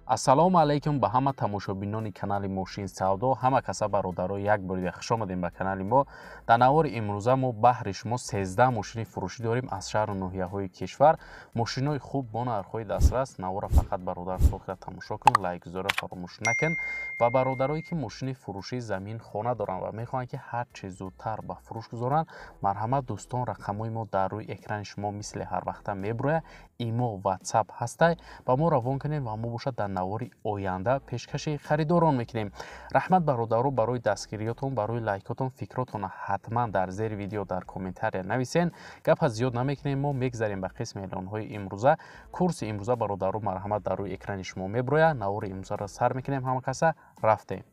Ассалому алайкум ба ҳама тамошобинони канали Мошин Савдо, ҳама каса бародаро як бор дига хуш омадем ба канали мо. Дар навори имрӯза мо баҳри шумо 13 мошини фурӯшӣ дорем аз шаҳру ноҳияҳои кишвар. Мошинои хуб бо нархҳои дастрас. Навора фақат бародар то охира тамошо кун, лайк гузора фаромӯш накун. Ва бародарое ки мошини фурӯшӣ, замин, хона доранд ва мехоҳанд ки ҳар чӣ зудтар ба фурӯш гузоранд, марҳамат дӯстон, рақамҳои мо дар рӯи экрани шумо мисли ҳар вақта мебурояд. Имо, ватсап ҳастай, ба мо равон кунед ва мо бошад дар навори оянда пешкаши харидорон мекунем. Раҳмат бародаро барои дастгириётон, барои лайкотон. Фикротонро ҳатман дар зери видео дар комментария нависен. Гапа зиёд намекунем, мо мегзарем ба қисми эълонҳои имрӯза. Курси имрӯза бародаро марҳамат дар рӯи экрани шумо мебурояд. Навори имрӯзаро сар мекунем, ҳама каса рафтем.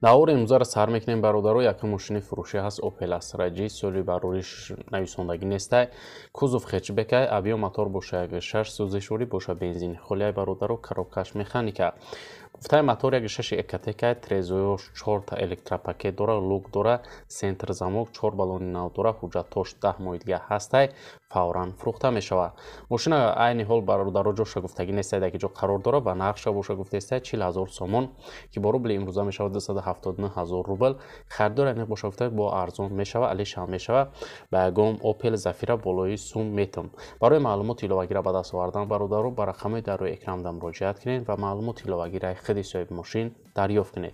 Навори имрӯзаро сар мекунем бародаро. Якум мошини фурӯшӣ ҳаст Opel Astra G, соли барориш нависондагӣ нестай, кузов хэтчбекай, объём мотор боша 1.6, сӯзишворӣ боша бензини холиай бародаро, коробкаш механика. Гуфтаи мотор 1.6 Ecotec, трезоёш 4та электропакет дора, люк дора, центр замок, 4 баллони нав дора, ҳуҷҷатош 10 моҳи дига ҳастай, фавран фурӯхта мешавад. Мошина айни ҳол бародаро ҷоша гуфтагӣ нестай, дар ки ҷо қарор дора ва нархша боша гуфтаестай 40 000 сомон, ки бо рубли имрӯза мешавад 279 000 рубл. Харидор аниқ боша гуфта бо арзон мешава, алишам мешава. Ба ягон Opel Zafira болои сум метум. Барои маълумоти иловагиро ба даст овардан бародаро ба рақамҳои дар рӯи экран муроҷиат кунед ва маълумоти иловагиро худи соҳиби мошин дарёфт кунед.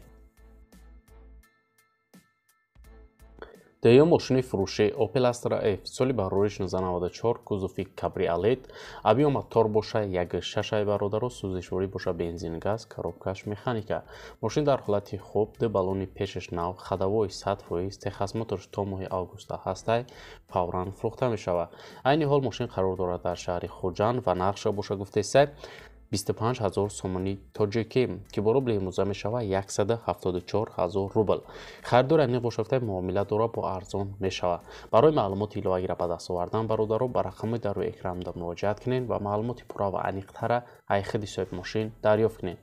Дуюм мошини фурӯшӣ Opel Astra F, соли барориш 1994, кузови кабриолет, объём мотор боша 1.6 бародаро, сӯзишворӣ боша бензин газ, коробкаш механика. Мошин дар ҳолати хуб, ду баллони пешаш нав, ходовой 100%, техосмотрш то моҳи августа ҳастай, фавран фурӯхта мешавад. Айни ҳол мошин қарор дорад дар шаҳри Хуҷанд ва нархша боша гуфтесай 25 000 сомони тоҷикӣ, ки бо рубли имрӯза мешавад 174 000 рубл. Харидор аниқ боша муомила дора, бо арзон мешавад. Барои маълумоти иловагиро ба даст овардан бародаро ба рақамҳои дар рӯи экран муроҷиат кунед ва маълумоти пурра ва аниқтара ай худи соҳиби мошин дарёфт кунед.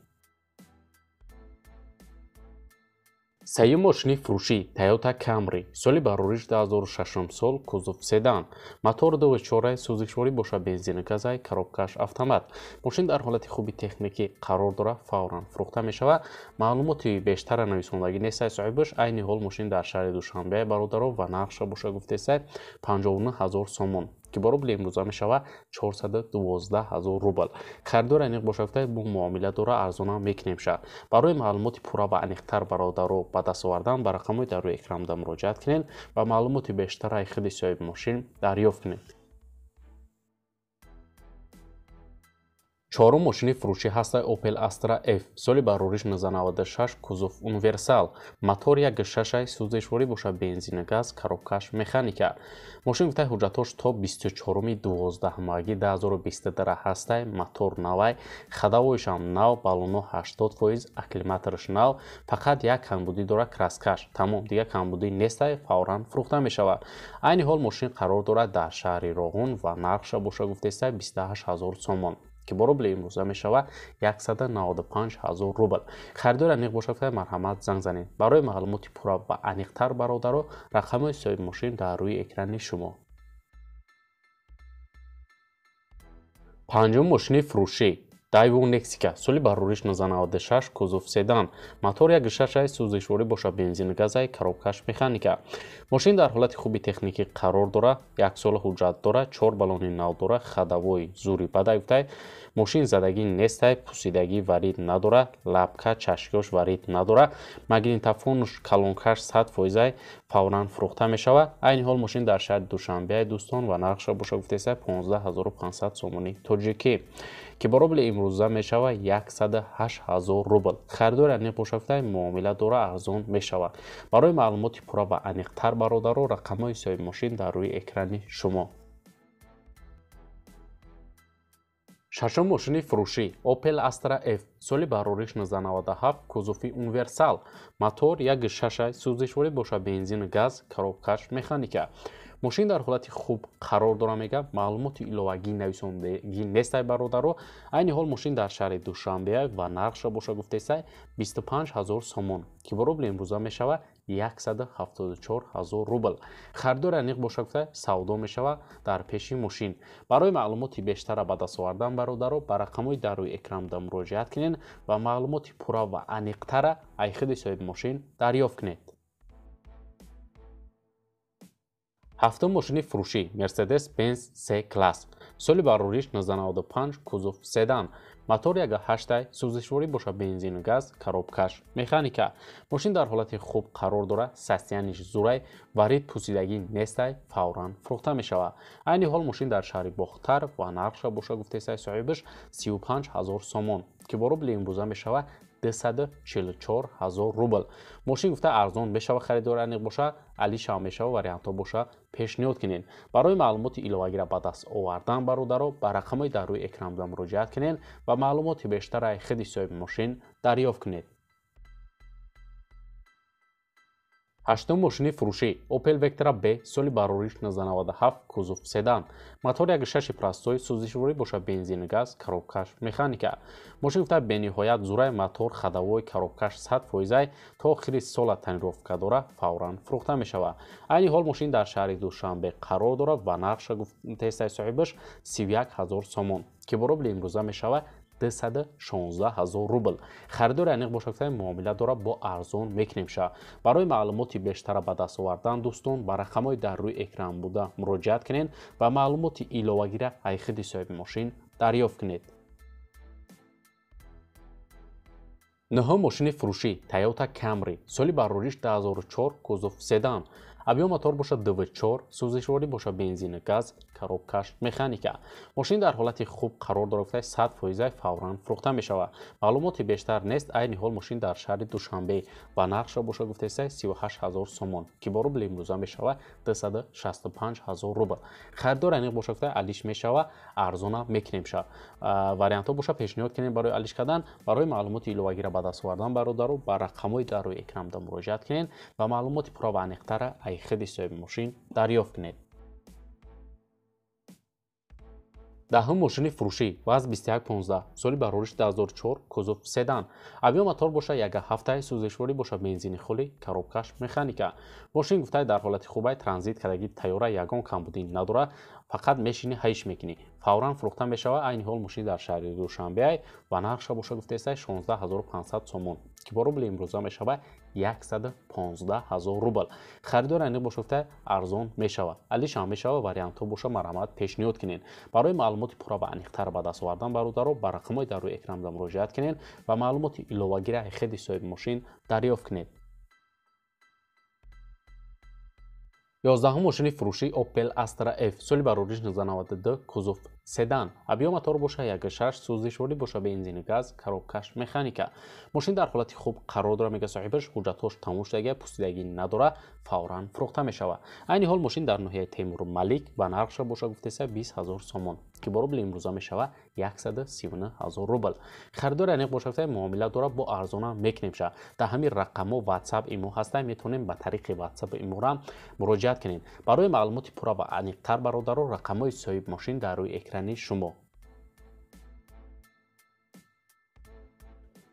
Сеюм мошини фурӯшӣ Toyota Camry, соли барориш 2006 сол, кузов седан, мотор 2.4, сӯзишворӣ боша бензини газай, коробкаш автомат. Мошин дар ҳолати хуби техникӣ қарор дорад, фавран фурӯхта мешавад. Маълумоти бештара нависондагӣ нестай соҳибаш. Айни ҳол мошин дар шаҳри Душанбе бародаро ва нархша боша гуфтесай 59 000 сомон, ки бо рубли имрӯза мешавад 412 000 рубл. Харидор аниқ боша гуфта бо муомила дора, арзона мекунем ша. Барои маълумоти пурра ва аниқтар бародаро ба даст овардан ба рақамҳои дар рӯи экран муроҷиат кунед ва маълумоти бештараи худи соҳиби мошин дарёфт кунед. Чорум мошини фурӯшӣ ҳастай Opel Astra F, соли барориш 1996, кузов универсал, мотор 1.6, сӯзишворӣ боша бензини газ, коробкаш механика. Мошин гуфтаи ҳуҷҷатош то 24-и 12-моҳаги 2022 ҳастай, мотор навай, ходовойшам нав, баллоно 80%, акклиматорш нав, фақат як камбудӣ дора, краскаш, тамом, дигар камбудӣ нестай, фавран фурӯхта мешавад. Айни ҳол мошин қарор дорад дар шаҳри Роғун ва нархша боша гуфтестай 28 000 сомон, ки бо рубли имрӯза мешавад 195 000 рубл. Харидор аниқ бошад марҳамат занг занед. Барои маълумоти пурра ва аниқтар бародаро рақамҳои соҳиби мошин дар рӯи экрани шумо. Панҷум мошини фурӯшӣ Daewoo Nexia, соли барориш 1996, кузов седан, мотор 1.6, сӯзишворӣ боша бензини газай, коробкаш механика. Мошин дар ҳолати хуби техникӣ қарор дорад, як сола ҳуҷҷат дорад, чор баллони нав дорад, ходовой зури бадай гуфтай. Мошин задагӣ нестай, пусидагӣ варид надорад, лапка чашкиёш варид надорад, магнитофонуш колонкаш 100%, фавран фурӯхта мешавад. Айни ҳол мошин дар шаҳри Душанбе дӯстон ва нархша боша гуфтесай 15 500 сомони тоҷикӣ, ки бо рубли имрӯза мешавад 108 000 рубл. Харидори аниқ боша гуфтай муомила дора, арзон мешавад. Барои маълумоти пурра ва аниқтар бародаро рақамҳои соҳиби мошин дар рӯи экрани шумо. Шашум мошини фурӯшӣ Opel Astra F, соли барориш 1997, кузови универсал, мотор 1.6, сӯзишворӣ боша бензин газ, коробкаш механика. Мошин дар ҳолати хуб қарор дора, мега маълумоти иловагӣ нависондагӣ нестай бародаро. Айни ҳол мошин дар шаҳри Душанбе ва нархша боша гуфтесай 25 000 сомон, ки бо рубли имрӯза мешавад 174 ҳазор рубл. Харидори аниқ боша гуфта савдо мешава дар пеши мошин. Барои маълумоти бештара ба даст овардан бародаро ба рақамҳои дар рӯи экран буда муроҷиат кунед ва маълумоти пурра ва аниқтара ай худи соҳиби мошин дарёфт кунед. Ҳафтум мошини фурӯшӣ Mercedes-Benz C-Class. Соли барориш 1995, кузов седан. Мотор 1.8, сӯзишворӣ боша бензину газ, коробкаш механика. Мошин дар ҳолати хуб қарор дора, состояниш зурай, варид пусидагӣ нестай, фавран фурӯхта мешавад. Айни ҳол мошин дар шаҳри Бохтар ва нархша боша гуфтесай соҳибаш 35 ҳазор сомон, ки бо рубли имрӯза мешавад 244 ҳазор рубл. Мошин гуфта арзон мешава, харидори аниқ боша, алишам мешава, вариантҳо боша пешниҳод кунед. Барои маълумоти иловагиро ба даст овардан бародаро ба рақамҳои дар рӯи экран буда муроҷиат кунед ва маълумоти бештараи худи соҳиби мошин дарёфт кунед. Ҳаштум мошини фурӯшӣ Opel Vectra B, соли барориш 1997, кузов седан. Мотор 1.6 простой, сӯзишворӣ боша бензину газ, коробкаш механика. Мошин гуфта бениҳоят зурай, мотор ходовой, коробкаш 100%, то охири сола тонировка дора, фавран фурӯхта мешавад. Айни ҳол мошин дар шаҳри Душанбе қарор дорад ва нархша гуфтесай соҳибаш 31 ҳазор сомон, ки бо рубли имрӯза мешавад 216 ҳазор рубл. Харидори аниқ боша гуфта муомила дора, бо арзон мекунем ша. Барои маълумоти бештара ба даст овардан дӯстон ба рақамҳои дар рӯи экран буда муроҷиат кунед ва маълумоти иловагиро ай худи соҳиби мошин дарёфт кунед. Нӯҳум мошини фурӯшӣ Toyota Camry, соли барориш 2004, кузов седан. Объем мотор боша 2.4, сӯзишворӣ боша бензину газ, коробкаш механика. Мошин дар ҳолати хуб қарор дорад, 100% фавран фурӯхта мешавад. Маълумоти бештар нест. Айни ҳол мошин дар шаҳри Душанбе ва нархша боша гуфтесай 38 ҳазор сомон, ки бо рубли имрӯза мешавад 265 ҳазор рубл. Харидори аниқ боша гуфта алиш мешава, арзона мекунем ша. Вариантҳо боша пешниҳод кунем барои алиш кардан. Барои маълумоти иловагиро ба даст овардан бародаро ба рақамҳои дар рӯи экран буда муроҷиат кунед ва маълумоти пурра ва аниқтара ай худи соҳиби мошин дарёфт кунед. Даҳум мошини фурӯшӣ ВАЗ 2115, соли барориш 2004, кузов седан. Объем мотор боша 1.7, сӯзишворӣ боша бензини холӣ, коробкаш механика. Мошин гуфта дар ҳолати хубай, транзит кардагӣ тайёра, ягон камбудӣ надора, фақат мешинӣ ҳайш мекунӣ. Фавран фурӯхта мешавад. Айни ҳол мошин дар шаҳри Душанбе ва нархша боша гуфтесай 16500 сомон, ки бо рубли имрӯза мешавад 115 ҳазор рубл. Харидори аниқ боша гуфта арзон мешавад, алишам мешавад, вариантҳо боша марҳамат пешниҳод кунед. Барои маълумоти пурра ва аниқтар ба даст овардан бародаро ба рақамҳои дар рӯи экран буда муроҷиат кунед ва маълумоти иловагиро худи соҳиби мошин дарёфт кунед. 11 мошини фурӯшӣ Opel Astra F, соли барориш 1992, кузов седан. Объем мотор боша 1.6, сӯзишворӣ боша бензину газ, коробкаш механика. Мошин дар ҳолати хуб қарор дора, мега соҳибаш, ҳуҷҷатҳош тамом шудагӣ, пусидагӣ надора, фавран фурӯхта мешавад. Айни ҳол мошин дар ноҳияи Темур Малик ва нархша боша гуфтеса 20 ҳазор сомон, ки бо рубли имрӯза мешавад 139 ҳазор рубл. Харидори аниқ боша гуфта муомила дора, бо арзона мекунем ша. Дар ҳамин рақамҳо WhatsApp имо ҳаста, метавонем ба тариқи WhatsApp имора муроҷиат кунем. Барои маълумоти пурра ва аниқтар бародаро рақамҳои соҳиби мошин дар рӯи экрани шумо.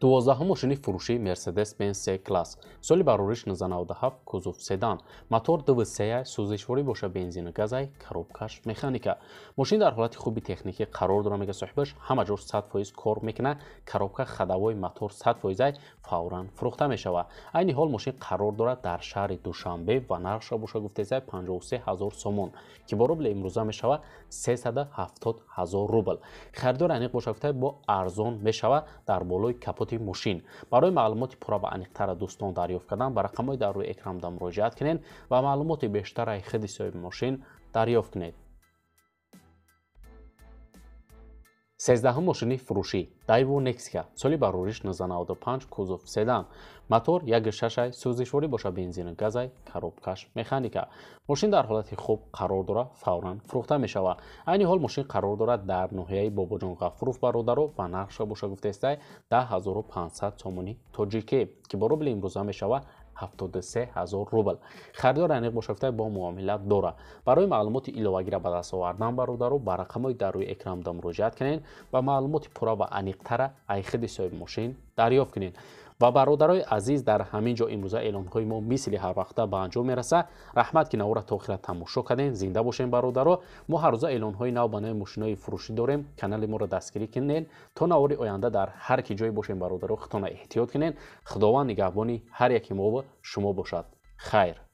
12 мошини фурӯшӣ Mercedes-Benz C-Class, соли барориш 1997, кузов седан. Мотор 2.3, сӯзишворӣ боша бензину газай, коробкаш механика. Мошин дар ҳолати хуби техникӣ қарор дора, мега соҳибаш, ҳама ҷош 100% кор мекунад, коробка ходовой мотор 100%, фавран фурӯхта мешавад. Айни ҳол мошин қарор дорад дар шаҳри Душанбе ва нархша боша гуфтесай 53 ҳазор сомон, ки бо рубли имрӯза мешавад 370 ҳазор рубл. Харидори аниқ боша гуфта бо арзон мешавад дар болои капоти мошин. Барои маълумоти пурра ва аниқтара дӯстон дарёфт кардан ба рақамҳои дар рӯи экран буда муроҷиат кунед ва маълумоти бештараи худи соҳиби мошин дарёфт кунед. 13 мошини фурӯшӣ Daewoo Nexia, соли барориш 1995, кузов седан. Мотор 1.6, сӯзишворӣ боша бензину газай, коробкаш механика. Мошин дар ҳолати хуб қарор дора, фавран фурӯхта мешавад. Айни ҳол мошин қарор дорад дар ноҳияи Бобоҷон Ғафуров бародаро ва нархша боша гуфтестай 10500 сомони тоҷикӣ, ки бо рубли имрӯза мешавад 73 ҳазор рубл. Харидори аниқ боша гуфта бо муомила дора. Барои маълумоти иловагиро ба даст овардан бародаро ба рақамҳои дар рӯи экран буда муроҷиат кунед ва маълумоти пурра ва аниқтара ай худи соҳиби мошин дарёфт кунед. Ва бародарои азиз, дар ҳамин ҷо имрӯза эълонҳои мо мисли ҳар вақта ба анҷом мерасад. Раҳмат, ки навора то охира тамошо кардем. Зинда бошем, бародаро. Мо ҳаррӯза эълонҳои нав ба нави мошинои фурӯшӣ дорем. Канали моро дастгирӣ кунед. То навори оянда дар ҳар ки ҷое бошем, бародаро, худтона эҳтиёт кунед. Худованд нигаҳбони ҳар яки мову шумо бошад. Хайр.